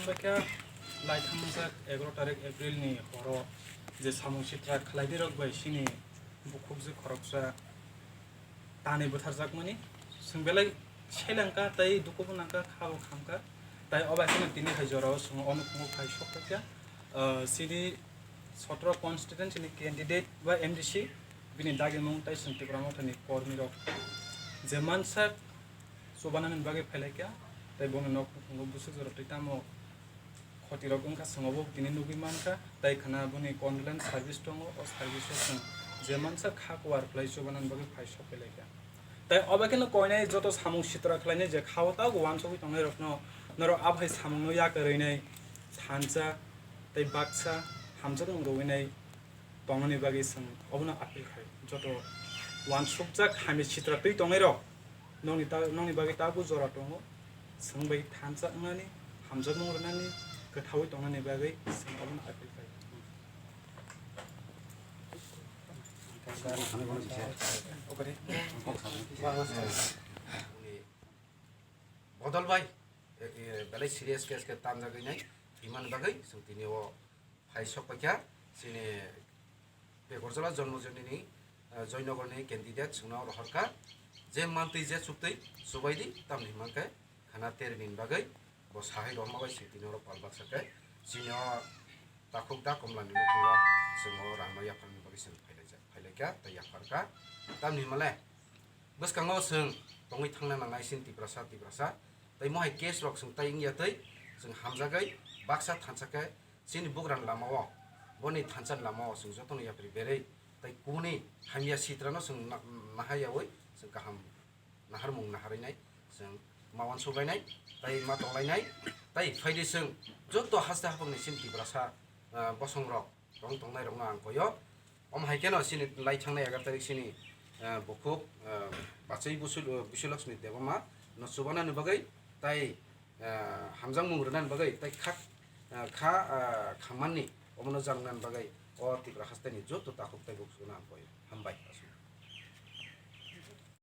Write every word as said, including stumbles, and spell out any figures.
Paikha lai thangjak egaroh tarik April ni horo je samung sitra khlainai rok bai chini bukhuk je khoroksa tanwi bwtharjakmani chwng belai selengkha tei dukhubo nangkha, khabo khamkha. Tai obo haino tini hai jorao chwng o nukhungo phai sok paikha. Ah, chini sotro constituency ni candidate ba M D C bini dagimung tai chwng Tipra Mothani kormi rok je mansa chubanani bagwi phailaikha, tei bongni nok nukhungo bwswk jora twi tamo khotirok wngkha, chwng obo tini nugwi mankha, tei khwna boni condolence service tongo, o service o chwng je mansa kha kuwar khlai chubanani bagwi phai sok phailaikha. Tei obo kheno koinai joto samung sitra khlainai je khao tabuk uansugwi tongnairokno norok aphai samungno yakarwinai thansa tei baksa hamjakmung rwinai tongnani bagwi chwng obono appeal khai. Joto uansukjak hamya sitra twi tongnairok nokni ta-, nokni bagwi tabuk jora tongo. Chwng bai thansa wngnani, hamjakmung rwnani, kwthaui tongnani bagwi chwng obono appeal khai. Bodol bai, e, e, belai serious case khe tanjagwi nai, himani bagwi chwng tini o phai sok paikha, chini Begorjala Jonmojoni ni, eh, Joynagar ni candidate chwngno rohorkha, je mantwi je chuktwi chubaidi, tamni himkhe khana terni bagwi bo sahai rohorma bai chwng tini oro pal baksa khe chini o takhuk da komla ni nukhungo chwng o rang no yapharni bagwi chwng phailaijak, phailaikha tei yapharkha, tamni himale bwskango chwng tongwi thangna nangnai chini Tiprasa, Tiprasa tei mohai case rok chwng tai wngya twi chwng hamjagwi baksa thansa khe chini bugrani lama o, boni thansa ni lama o chwng jotono yapri berwi tei kubuni hamya sitrano chwng na-, nahaiyaui chwng kaham naharmung naharwi nai chwng ma uansuk lainai tei ma tong lainai tei phaidi chwng joto haste haphangni chini Tiprasa, ah, bosong rok tong tongnai rokno ang koyo. Omo hai kheno chini lai thangnai egaroh tarik chini, ah, bukhuk, ah, bachwi Busu-, Busulakshmi Debbarma no chubanani bagwi tei ah, hamjakmung rwnani bagwi tei kha, ah, kha, ah, khamani omono jangnani bagwi o Tripura hasteni joto takhuk tei bukhukno ang koi hambai.